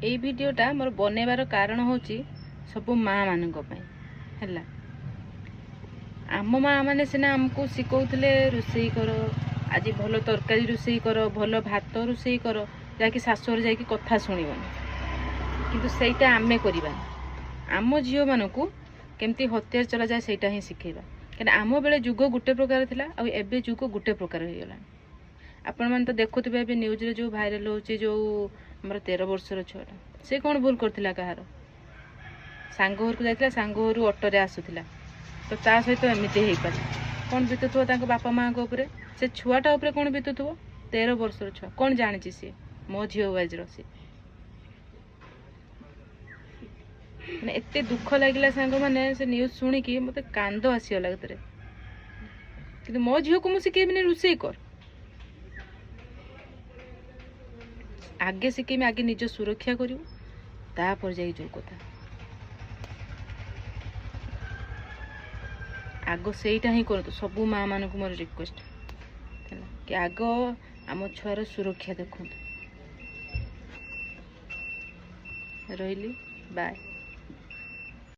ଏଇ ଭିଡ଼ିଓଟା ମୋର ବନେଇବାର କାରଣ ହେଉଛି ସବୁ ମାଆ ମାନଙ୍କ ପାଇଁ। ହେଲା, ଆମ ମାଆ ମାନେ ସିନା ଆମକୁ ଶିଖଉଥିଲେ ରୋଷେଇ କର, ଆଜି ଭଲ ତରକାରୀ ରୋଷେଇ କର, ଭଲ ଭାତ ରୋଷେଇ କର, ଯାହାକି ଶାଶୁଘରେ ଯାଇକି କଥା ଶୁଣିବନି। କିନ୍ତୁ ସେଇଟା ଆମେ କରିବାନି। ଆମ ଝିଅମାନଙ୍କୁ କେମିତି ହତିଆର ଚଲାଯାଏ ସେଇଟା ହିଁ ଶିଖେଇବା। କାହିଁକିନା ଆମ ବେଳେ ଯୁଗ ଗୋଟେ ପ୍ରକାର ଥିଲା, ଆଉ ଏବେ ଯୁଗ ଗୋଟେ ପ୍ରକାର ହେଇଗଲାଣି। ଆପଣମାନେ ତ ଦେଖୁଥିବେ ଏବେ ନ୍ୟୁଜ୍ରେ ଯେଉଁ ଭାଇରାଲ୍ ହେଉଛି, ଯେଉଁ ଆମର 13 ବର୍ଷର ଛୁଆଟା, ସେ କ'ଣ ଭୁଲ କରିଥିଲା? କାହାର ସାଙ୍ଗ ଘରକୁ ଯାଇଥିଲା, ସାଙ୍ଗ ଘରୁ ଅଟୋରେ ଆସୁଥିଲା, ତ ତା ସହିତ ଏମିତି ହେଇପାରେ। କ'ଣ ବିତୁଥିବ ତାଙ୍କ ବାପା ମାଆଙ୍କ ଉପରେ, ସେ ଛୁଆଟା ଉପରେ କ'ଣ ବିତୁଥିବ? 13 ବର୍ଷର ଛୁଆ କ'ଣ ଜାଣିଛି ସିଏ? ମୋ ଝିଅ ୱାଇଜ୍ର ସିଏ। ମାନେ ଏତେ ଦୁଃଖ ଲାଗିଲା ସାଙ୍ଗମାନେ, ସେ ନ୍ୟୁଜ୍ ଶୁଣିକି ମୋତେ କାନ୍ଦ ଆସିଗଲା ଭିତରେ। କିନ୍ତୁ ମୋ ଝିଅକୁ ମୁଁ ଶିଖେଇବିନି ରୋଷେଇ କର, ଆଗେ ଶିଖେଇବି ଆଗେ ନିଜ ସୁରକ୍ଷା କରିବୁ, ତାପରେ ଯାଇକି ଯେଉଁ କଥା। ଆଗ ସେଇଟା ହିଁ କରନ୍ତୁ। ସବୁ ମାଆ ମାନଙ୍କୁ ମୋର ରିକ୍ୱେଷ୍ଟ ହେଲା କି ଆଗ ଆମ ଛୁଆର ସୁରକ୍ଷା ଦେଖନ୍ତୁ। ରହିଲି, ବାଏ।